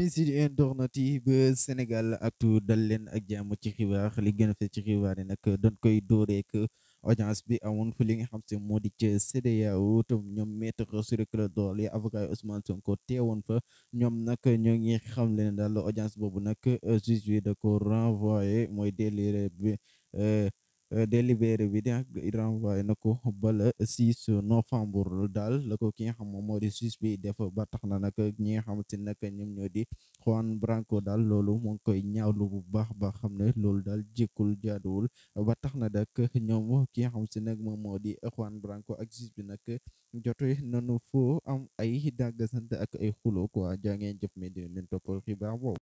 si internet yi ba Sénégal Actu dal leen ak jàmm ci xibaar li gën a fës ci xibaar yi nag dañ koy dooreek audience bi amoon fu li nga xam te moo di ca CEDEAO te ñoom maître Ciré Clédor Ly avocat yi Ousmane Sonko teewoon fa ñoom nag ñoo ngi xam leen daal audience boobu nag juge bi da ko renvoyé mooy délibéré bi nag renvoyé na ko ba le 6 novembre daal la ko ki nga xam moom moo di juge bi def ba tax na nag ñi nga xamante ne nag ñoom ñoo di Juan Branco daal loolu moo ngi koy ñaawlu bu baax ba xam ne loolu daal jékkul jaaduwul ba tax na nag ñoom ki nga xamante ne nag moom moo di Juan Branco ak juge bi nag jote nanu foo am ay dàggasante ak ay xulo quoi jaa ngeen jëf mi di leen toppal xibaar boobu